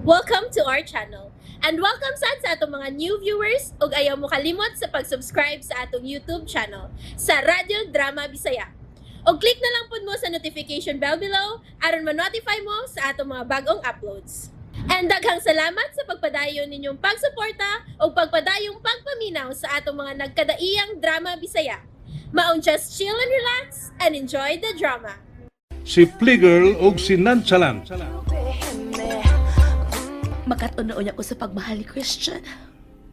Welcome to our channel. And welcome sad sa atong mga new viewers ug ayaw mo kalimot sa pag-subscribe sa atong YouTube channel sa Radyo Drama Bisaya. Og click na lang pud mo sa notification bell below aron ma-notify mo sa atong mga bagong uploads. And daghang salamat sa pagpadayon ninyong pagsuporta ug pagpadayong pagpaminaw sa atong mga nagkadaiyang drama Bisaya. Maong just chill and relax and enjoy the drama. Si Pligirl ug si Nonchalant. Makat-on ko sa pagmahal ni Christian.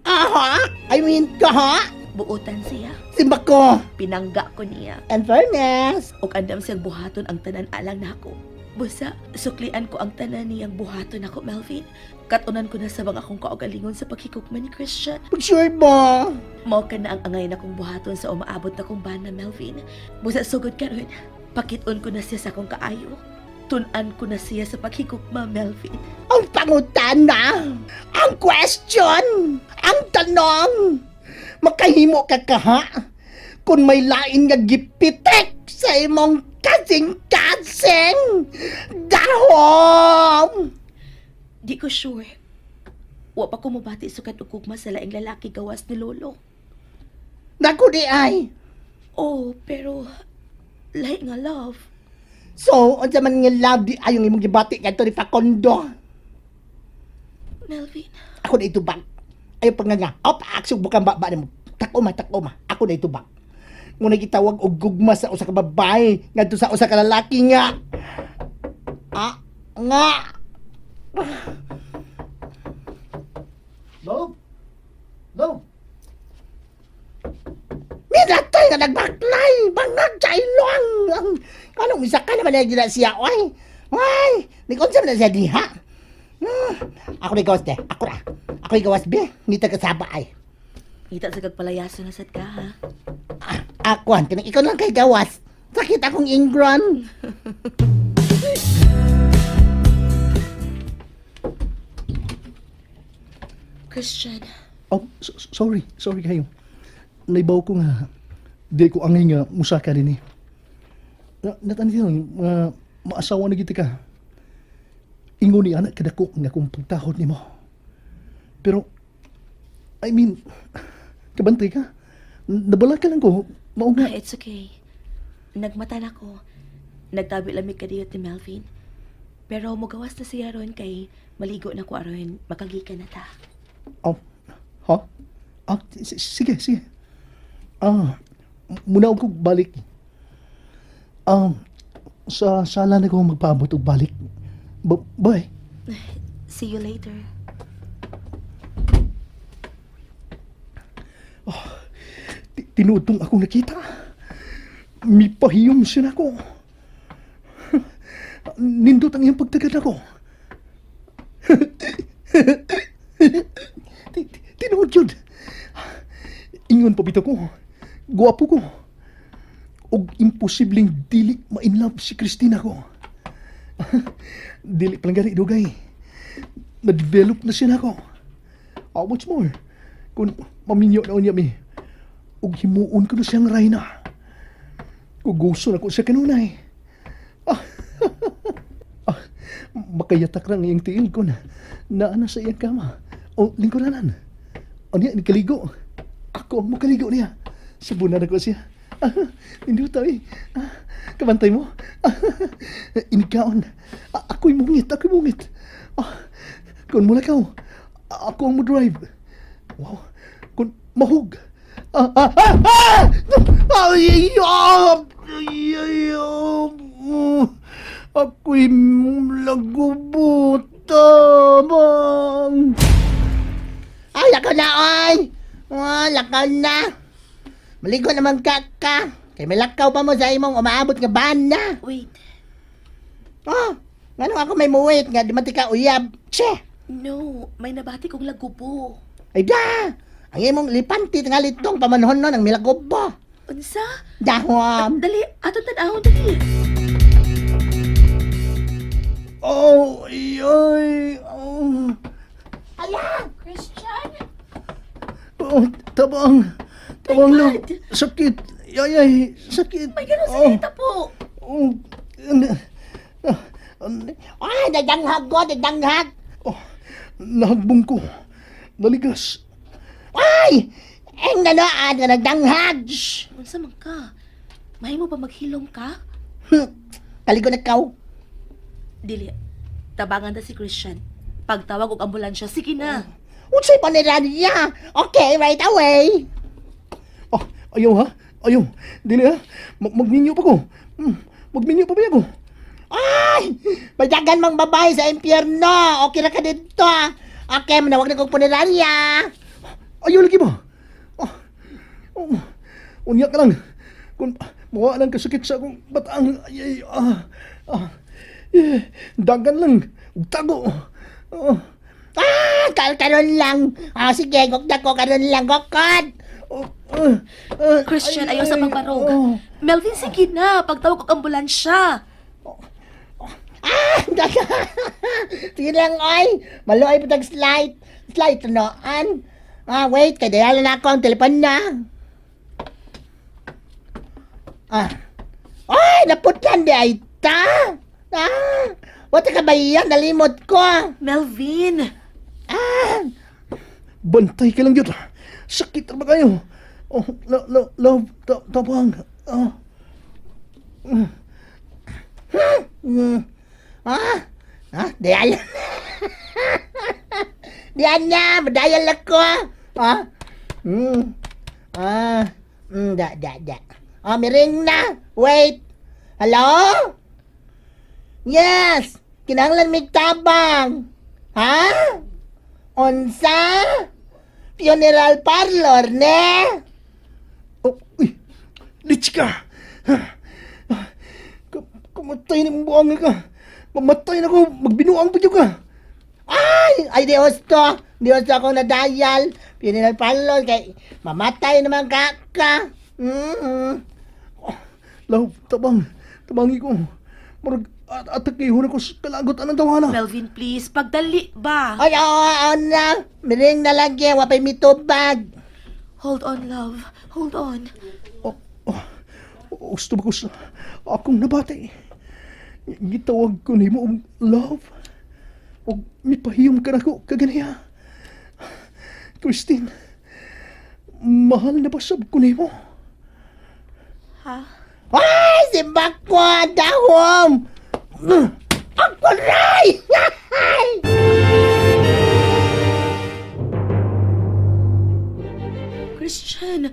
Aha! I mean, kaha? Buotan siya. Simba ko! Pinangga ko niya. And fairness! Ug andam siyang buhaton ang tanan alang nako. Busa, suklian ko ang tanan niyang buhaton ako, Melvin. Katunan ko na sa mga akong kaugalingon sa paghigugma ni Christian. Sure ba? Mao ka na ang angay na kong buhaton sa umaabot na kong bana, Melvin. Busa, sugod karon. Pakiton ko na siya sa akong kaayo. Tun-an ko na siya sa paghigugma, Melvin. Ang pangutana! Ang question! Ang tanong! Makahimo ka kaha? Kung may lain nga gipitik sa imong kasing-kasing! Dahom! Di ko sure. Wa pa ko mabati sukad og gugma sa laing lalaki gawas ni Lolo. Naku di ay! Oh, pero lahi nga love. So, unsa man nga love di ay ang imong gibati kadto ni Facundo? Melvin, Ako na itubag. Ayaw pa nga nga. Op, aksog bukang baba nimo. Tako ma, tako ma. Ako na itubag. Ngunay gitawag og gugma sa usa ka babae ngadto sa usa ka lalaki nga. Ah, nga. Love? Love? Milatay nga nagbaklay, bangag sa ilong. Anong isa ka naman na siya, oy. Ay, ni unsa man na siya diha. Ako na gawas de. Ako ra. Ako na gawas be. Ngita ka saba ay. ngita sa kagpalayaso na sad ka ha. Ah, akuan, kanang ikaw lang kay gawas. Sakit akong ingron. Christian, Oh, sorry. Sorry kayo. Naibaw ko nga. Di ko angay nga musaka din eh. Natanong lang, nga maasawa na giti ka. Ingon ni anak kadako nga kung pagtahod nimo. Pero, I mean, kabantay ka. Nabala ka lang ko. Mao nga. ah, it's okay. Nagmata na ko. Nagtabi lamig kadiyot ni Melvin. Pero mugawas na siya ron kay maligo na ko aron makagikan na ta. Oh, ha? Ah, sige, sige. Ah, muna ko balik. Ah, sa sala na ko magpaabot og balik. Bye. See you later. Tinuod tong akong nakita. Mipahiyom siya nako. Nindot ang iyang pagtagad ako. Tinuod yun. Ingon pa bitaw ko. Guwapo ko. Og imposibleng dili ma-inlove si Christina ko. Dili palang gani dugay. Na-develop na siya nako. Ah, what's more? Kung maminyo na unya mi, ug himuon ko na siyang rayna. Kugusto na ko siya kanunay. Ah, ah, makayatak lang iyang tiil ko na naa na sa iyang kama. O lingkuranan. O niya, nikaligo. Ako ang makaligo niya. Sabunan ako siya. Ah, hindi tayo. Ah, kabantay mo. Ah, inikaon. Ah, ako'y mungit, ako'y mungit. Ah, kung mulakaw, ako ang mo-drive. Wow, kung mahug. Ah, ah, ah, ah! Ay, ay, ay, ay, ay, ako'y lagubot, tamang. Ay, lakaw na, oy! Oh, lakaw na. Maligo naman ka ka. Kay may lakaw pa mo sa imong umaabot nga bana. Wait. Oh, ngano ako may muwit nga di man ti ka uyab. Che! No, may nabati kong lagubo. Ay da! Ang imong lipanti nga litong pamanhon nun ang milagobo. Unsa? Dahom! Dali, aton tan-awon dali. Oh, ay, ay, oh. Ala! Christian? Oh, tabang. Tabang My lang. God! Sakit. Ay, ay, sakit. May ganun Oh, sa po. oh, Ay, nadanghag ko, nadanghag! Oh, Nahagbong ko. Naligas. Ay! Eng nanoan nga nagdanghag! Shh! Unsa man ka? Mahimo ba maghilom ka? Kaligo na kaw. Dili. Tabangan ta si Christian. Pagtawag og ambulansya, sige na. Unsay panerarya? Okay, right away. Ah, ayaw ha? Ayaw. Dili ha? Magminyo pa ko. Magminyo pa ba ako? Ay! May dagan mang babae sa impyerno. Okay ra ka dito. Ah. Okay, manawag na kong punerarya. Ayaw lagi ba? Ah, oh, unya ka lang. Kung mawa lang kasakit sa akong bataang. Ay, ay, ah, ah, eh, dagan lang. Ug tago. Ah, Ah, karon lang. Ah, sige, gugda ko karon lang, gukod. oh, ah, ah, Christian, ay, ayaw sa ay, pagbarog. oh. Melvin, sige na. Pagtawag og ambulansya. Ah, daga. Sige lang, oy. Maluoy pa tag slide. Slide noan. Ah, wait, kay dayala na ako ang telepon na. Ah. Ay, naputlan di ay ta. Ah, wala ka ba yan? Nalimot ko. Melvin! Ah, Bantay ka lang yun. Sakit na ba kayo? Oh, love, tabang. Ah. Ah, ah, dayala. Diyan na, madayal ako. Ah, ah, da, da, da. Ah, miring na. Wait. Hello? Yes, kinahanglan mig tabang. Ha? Unsa? Funeral parlor, ne? Oh, uy, litsi ka. Kamatay na mong buang ka. Mamatay na ko, magbinuang pa ka. Ay, ay di husto. Di husto akong nadayal. Funeral parlor kay mamatay naman ka ka. Oh, love, tabang. Tabangi ko. Murag, atakihon ako sa kalagot anang tawana. Melvin, please. Pagdali ba? Ay, oo, oo na. Miring na lang yan. Wapay mitubag. Hold on, love. Hold on. Oh, oh, gusto ba ko sa akong nabati? Gitawag ko nimo og love. Og mipahiyom ka nako kaganiya. Christine, mahal na ba sab ko nimo? Ha? Ay, si Bakwa, dahom. Ang kuray! Christian!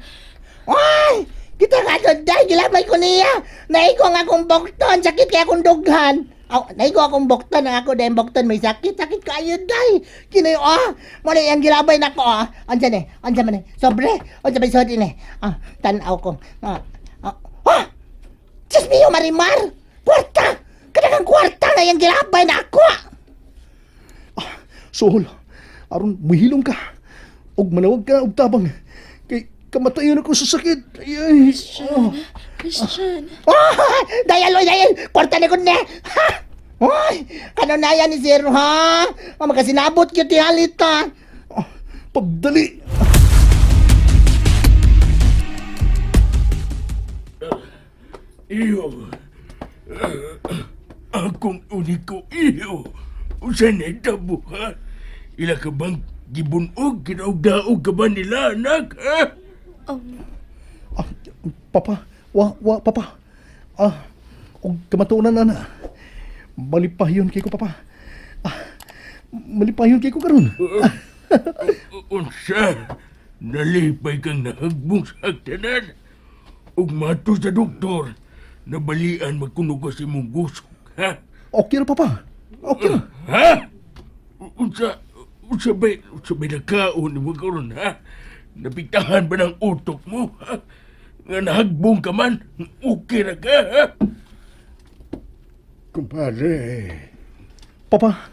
Ay, kita ka to, day. Gilabay ko niya. Naigo ang akong bokton. Sakit kaya akong dughan. Aw, naigo akong bokton. Ang ako dahil bokton may sakit. Sakit kayo, day. Kinoy, ah. Muna yung gilabay na ko, ah. Andiyan eh. Andiyan man eh. Sobre. Andiyan may sodi eh. Ah, tanaw ko. Ah, ah. Ah! Diyos mio, Marimar! Kwarta! Kadagang kwarta na yung gilabay na ako! Ah, Suhol, aron muhilom ka. Og manawag ka og tabang. Kay kamatayon ako sa sakit. Ay, ay. Christian! Oh. Christian! Oh, dayal, oy, dayal! Kwarta na ko na! Ha! Oy, kanunayan ni Sir, ha? Oh, makasinabot yun ti halita. Oh, pagdali. Iyo. Akong uniko iyo. Usa na itabo, ha? Ila ka bang gibunog, ginaugdaog ka ba nila, anak, ha? Ah, papa, wa, wa, papa. Ah, og kamatuonan ana. Malipayon kay ko, papa. Ah, malipayon kay ko karon. Unsa? Nalipay kang nahagbong sa hagdanan. Ug mato sa doktor, nabalian magkuno ka sa imong gusok, ha? Okay ra, papa. Okay ra. Ha? Unsa, unsa ba'y nakaon mo karon, ha? Napitahan ba ng utok mo, ha? Nga nahagbong ka man, okay ra ka, ha? Kumpare, Papa,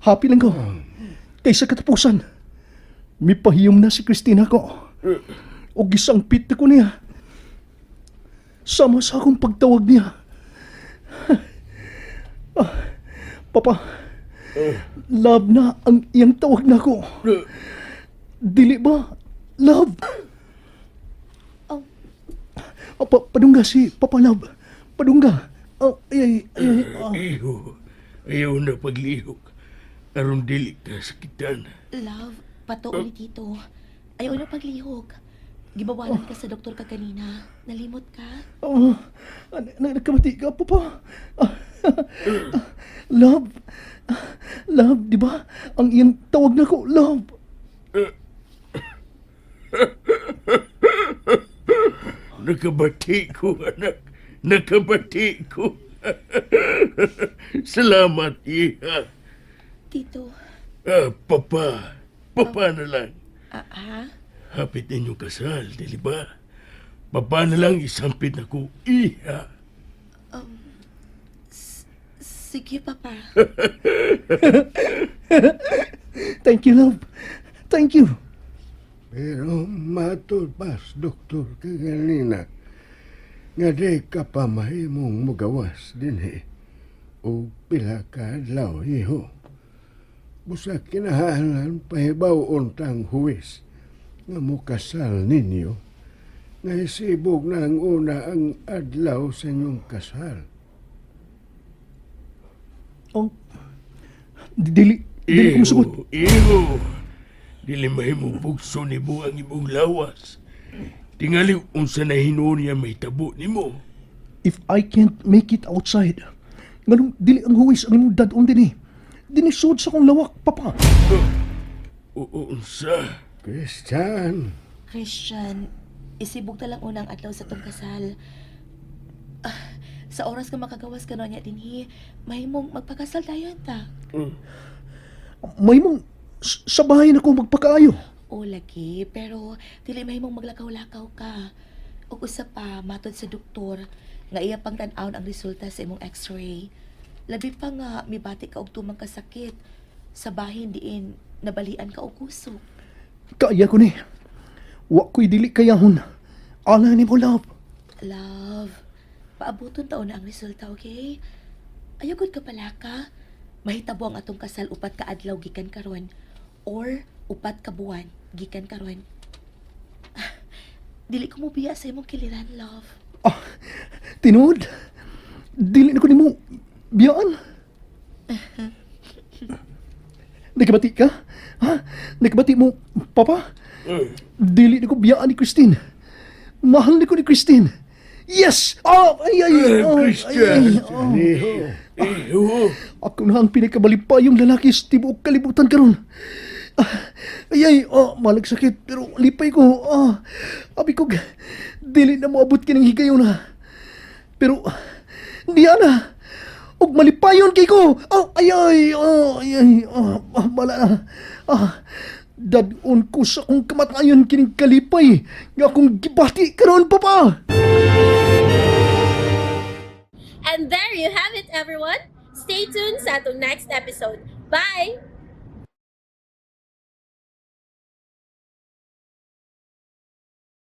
happy lang ko. Kaysa katapusan, mipahiyom na si Christina ko. Og gisangpit na ko niya. Sama sa akong pagtawag niya. Ah, Papa, love na ang iyang tawag na ko. Dili ba? Love. Oh. Ah, padungga si Papa Love. Padungga. Oh, ay, ay, ay, ay, ah. Iyo, ayaw na paglihok. Aron dili ka sakitan. Love, patuo ni Tito. Ayaw na paglihok. Gibawalan ka sa doktor ka kanina. Nalimot ka? Oh, nagkamati ka, Papa. Love. Love, di ba? Ang iyang tawag na ko, love. Nakabati ko, anak. Nakabati ko. Salamat, iha. Tito, Ah, papa. Papa na lang. ah, ha? Hapit ninyong kasal, dili ba? Papa na lang isampit na ko, iha. Sige, Papa. Thank you, love. Thank you. Pero matulpas, doktor, kaganina, nga di ka pa mahimong mugawas dinhi o pila ka adlaw iho. Busa kinahanglan pahibaw tang huwis nga mukasal ninyo nga isibog na ang una ang adlaw sa inyong kasal. Oh, dili, dili ko musugot. Iho, dili mahimong bugso nimo ang imong lawas. Tingali unsa na hinuon niya mahitabo nimo. If I can't make it outside, nganong dili ang huwis ang imong dad-on dinhi. Dinhi sud sa akong lawak, Papa. Oo, unsa? Christian, Christian, isibog ta lang unang adlaw sa tong kasal. Ah, sa oras nga makagawas ka niya dinhi, mahimong magpakasal tayo ta. Mahimong sa bahay na ko magpakaayo. O lagi, pero dili mahimong maglakaw-lakaw ka. Ug usa pa matod sa doktor nga iya pang tan-awon ang resulta sa imong x-ray. Labi pa nga mibati ka og tumang kasakit sa bahin diin nabalian ka og kusog. Kaya ko ni. Wa ko'y dili kayahon. Ala ni mo, love. Love, paabuton taon na ang resulta, okay? Ayaw gud ka pala ka. Mahitabo ang atong kasal 4 ka adlaw gikan karon or 4 ka buwan gikan karon. Ah, dili ko mobiya sa imong kiliran, love. Ah, tinuod. Dili na ko nimo biyaan. Nakabati ka? Ha? Nakabati mo, Papa? Dili na ko biyaan ni Christine. Mahal ni ko ni Christine. Yes! Oh, ay, ay, Eh, oh, ay, Christian. ay, oh. iho, Iho, Ako na ang pinakamalipayong lalaki sa tibuok kalibutan karon. Ah, ay, ay, oh, malag sakit, pero lipay ko. Ah, abi ko, dili na moabot kining higayon na. Pero, diya na. Og malipayon kay ko. Oh, ay, ay, oh, ay, ay, oh, ah, bala na. Ah, dad-on ko sa akong kamatayon kining kalipay nga akong gibati karon, Papa. And there you have it, everyone. Stay tuned sa atong next episode. Bye!